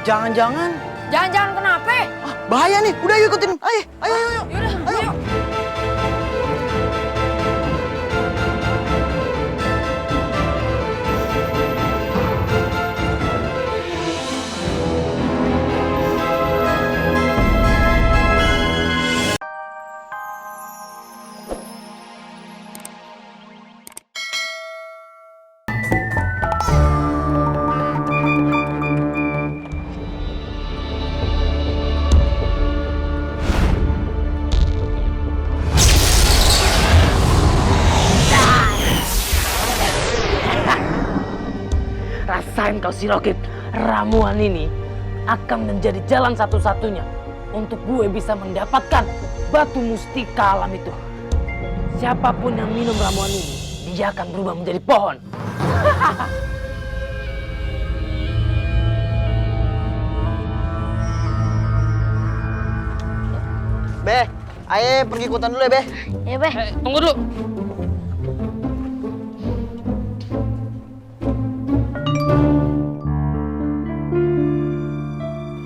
Jangan-jangan. Jangan-jangan kenapa? Ah, bahaya nih. Udah yuk ikutin. Ayo. Yaudah, ayo. Rasain kau si Rokib, ramuan ini akan menjadi jalan satu-satunya untuk gue bisa mendapatkan batu mustika alam itu. Siapapun yang minum ramuan ini, dia akan berubah menjadi pohon. Be, ayo pergi ikutan dulu ya, Be. Ya, Beh. Tunggu dulu.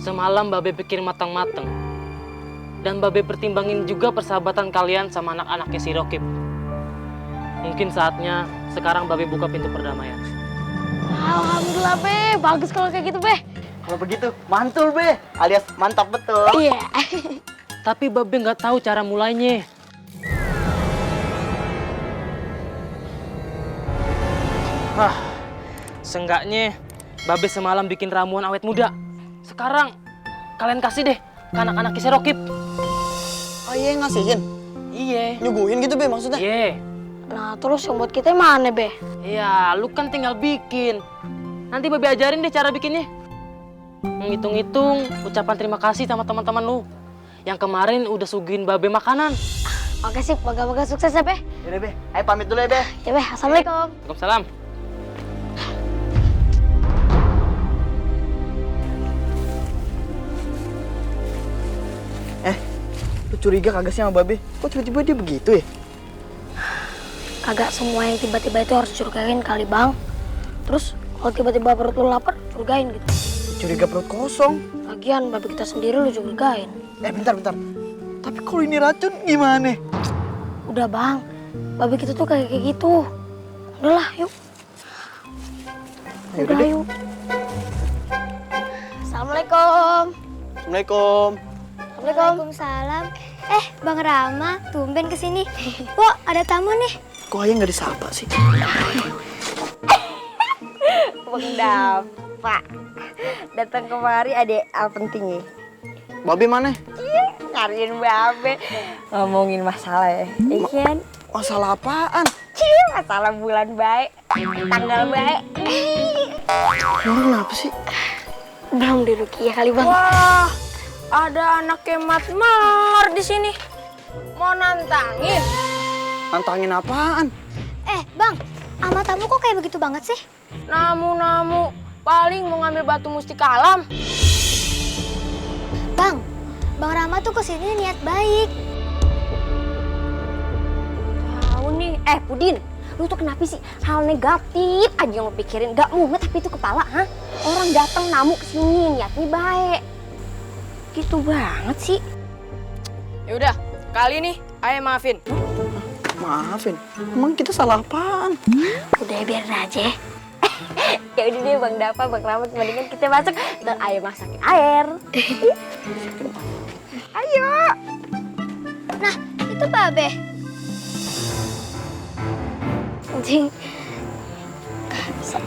Semalam Babe pikir matang-matang. Dan Babe pertimbangin juga persahabatan kalian sama anak-anaknya si Rokib. Mungkin saatnya sekarang Babe buka pintu perdamaian. Alhamdulillah, Beh. Bagus kalau kayak gitu, Beh. Kalau begitu, mantul, Be. Alias mantap betul. Iya. Tapi Babe nggak tahu cara mulainya. Seenggaknya Babe semalam bikin ramuan awet muda. Sekarang kalian kasih deh ke anak-anak si Rokib. Oh iya, ngasihin. Iya. Nyuguhin gitu, Be, maksudnya. Iya. Nah, terus yang buat kita mana, Beh? Iya, lu kan tinggal bikin. Nanti Babe ajarin deh cara bikinnya. Menghitung-hitung ucapan terima kasih sama teman-teman lu yang kemarin udah suguhin Babe makanan. Oke, sip. Moga-moga sukses ya, Beh. Yaudah, Be. Ayo pamit dulu ya, Be. Ya, Beh. Assalamualaikum. Waalaikumsalam. Lu curiga kagak sih sama Babe? Kok tiba-tiba dia begitu ya? Kagak semua yang tiba-tiba itu harus curigain kali, Bang. Terus, kalau tiba-tiba perut lu lapar, curigain gitu. Curiga perut kosong. Lagian, Babe kita sendiri lu curigain. Bentar. Tapi kalau ini racun gimana? Udah, Bang. Babe kita tuh kayak gitu. Udahlah, yuk. Yaudah Udah, deh. yuk. Assalamualaikum. Assalamualaikum. Waalaikumsalam. Bang Rama, tumben kesini. Wah, ada tamu nih. Kok ayah nggak disapa sih? Bang Dapa datang kemari ada hal penting nih. Babe mana? Nyariin Babe, ngomongin masalah ya. Ikan Masalah apaan? masalah bulan baik, tanggal baik. Orang kenapa sih? Belum di Rukiah kali, Bang. Wah, ada anak kemat melar di sini. Mau nantangin? Nantangin apaan? Bang, sama tamu kok kayak begitu banget sih? Namu paling mau ngambil batu mustika alam. Bang Rama tuh kesini niat baik. Tahu nih, Pudin, lu tuh kenapa sih hal negatif aja yang lu pikirin? Gak mumet tapi itu kepala, ha? Orang datang namu kesini niatnya baik. Gitu banget sih. Yaudah, kali ini ayah maafin. Maafin, emang kita salah apaan? Udah, biarin aja. Ya udah deh Bang Dapa, Bang Rahmat, mendingan kita masuk dan ayo masakin air. Ayo. Nah, itu Babe. Cing.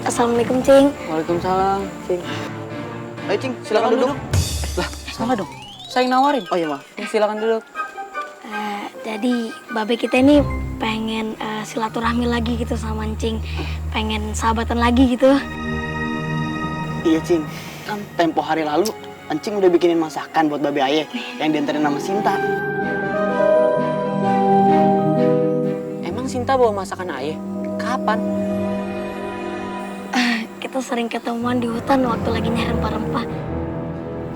Assalamualaikum, Cing. Waalaikumsalam, Cing. Ayo, Cing, silakan duduk. Lah, salah dong. Saya yang nawarin. Oh iya, maaf. Silakan duduk. Jadi, Babe kita ini pengen silaturahmi lagi gitu sama Cing. Pengen sahabatan lagi gitu. Iya, Cing. Kan tempo hari lalu, Encing udah bikinin masakan buat Babe Aye yang diantarin sama Sinta. Emang Sinta bawa masakan Ayah? Kapan? Kita sering ketemuan di hutan waktu lagi nyari rempah-rempah.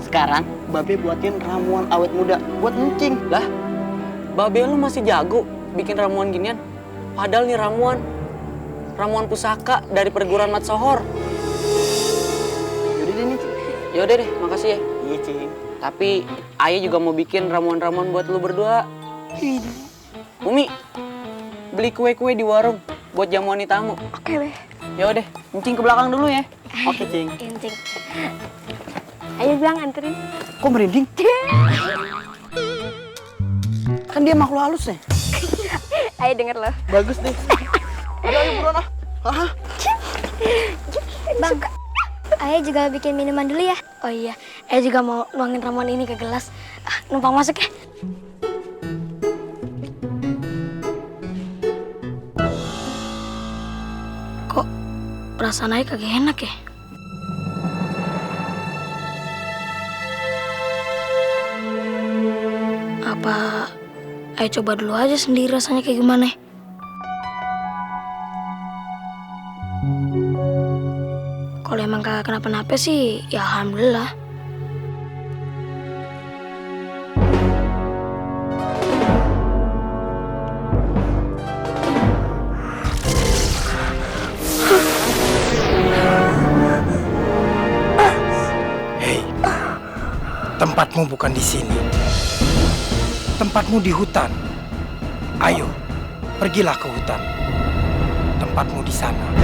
Sekarang, Babe buatin ramuan awet muda buat Encing. Lah, Babe lu masih jago bikin ramuan ginian. Padahal nih ramuan pusaka dari perguruan Mat Sohor. Yaudah deh nih, Cing. Yaudah deh, makasih ya. Iya, Cing. Tapi ayah juga mau bikin ramuan-ramuan buat lu berdua. Umi, beli kue-kue di warung buat jamuan tamu. Oke, Beh. Ya udah, Encing ke belakang dulu ya. Oke, Cing. Incing. Ayo bilang anterin. Kok merinding? Kan dia makhluk halus nih. Ayo denger loh. Bagus deh. Udah, ayo buruan ah. Hah? Bang, Ayah juga bikin minuman dulu ya. Oh iya, Ayah juga mau nuangin ramuan ini ke gelas. Numpang masuk ya. Kok perasaan Ayah kagak enak ya? Apa Ayah coba dulu aja sendiri rasanya kayak gimana? Kalau emang kagak kenapa-napa sih, ya alhamdulillah. Hei, tempatmu bukan di sini. Tempatmu di hutan. Ayo, pergilah ke hutan. Tempatmu di sana.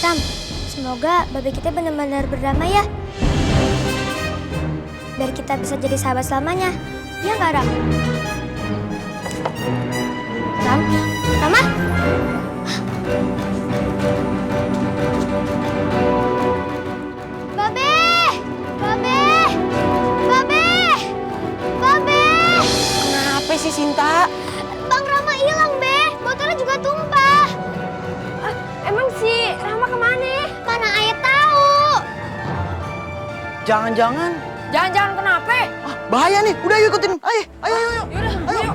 Ram, semoga babe kita benar-benar berdamai ya. Biar kita bisa jadi sahabat selamanya. Iya nggak, Ram? Ram? Rama? Babe! Babe! Babe! Babe! Kenapa sih Sinta? Bang Rama hilang, Be. Botolnya juga tumpah. Emang si Rama kemana? Mana Ayah tahu? Jangan-jangan. Jangan-jangan kenapa? Bahaya nih. Udah yuk ikutin. Ayo, ayo, ayo. Yaudah, ayo.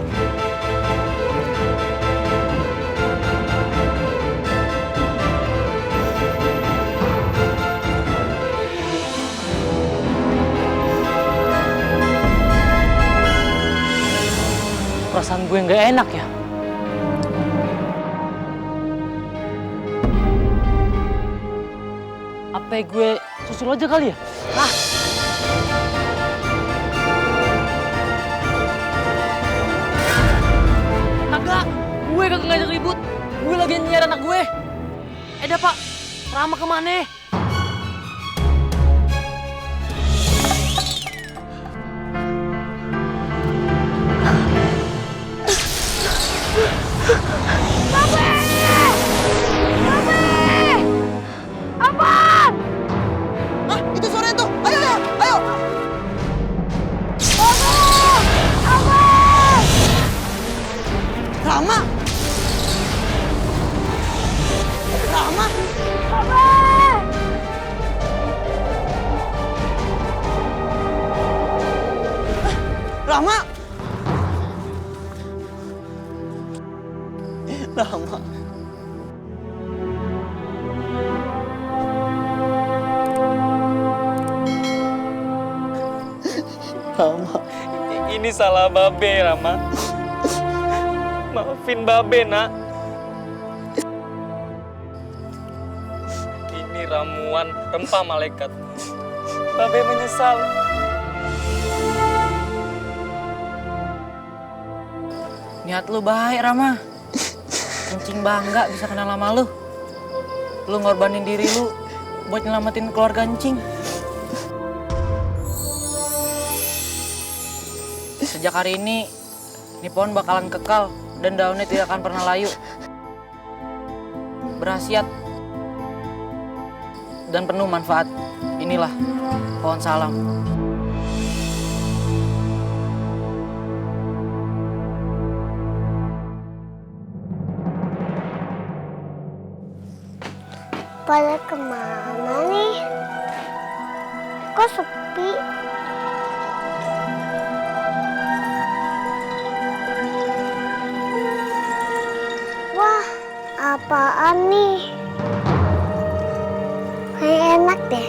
Perasaan gue nggak enak ya. Apa gue susul aja kali ya? Kagak, gue kagak ngajak ribut. Gue lagi nyari anak gue. Dah Pak, Rama kemana? Hah, itu suara itu. Ayo, ayo, ayo. Rama. Rama. Rama. Rama. Rama. Ini salah Babe, Rama. Maafin Babe, Nak. Ini ramuan rempah malaikat. Babe menyesal. Niat lu baik, Rama. Kencing bangga bisa kenal sama lu. Lu ngorbanin diri lu buat nyelamatin keluarga Encing. Sejak hari ini pohon bakalan kekal dan daunnya tidak akan pernah layu. Berkhasiat dan penuh manfaat. Inilah pohon salam. Pada kemana nih? Kok sepi? Wah, apaan nih? Kayak enak deh.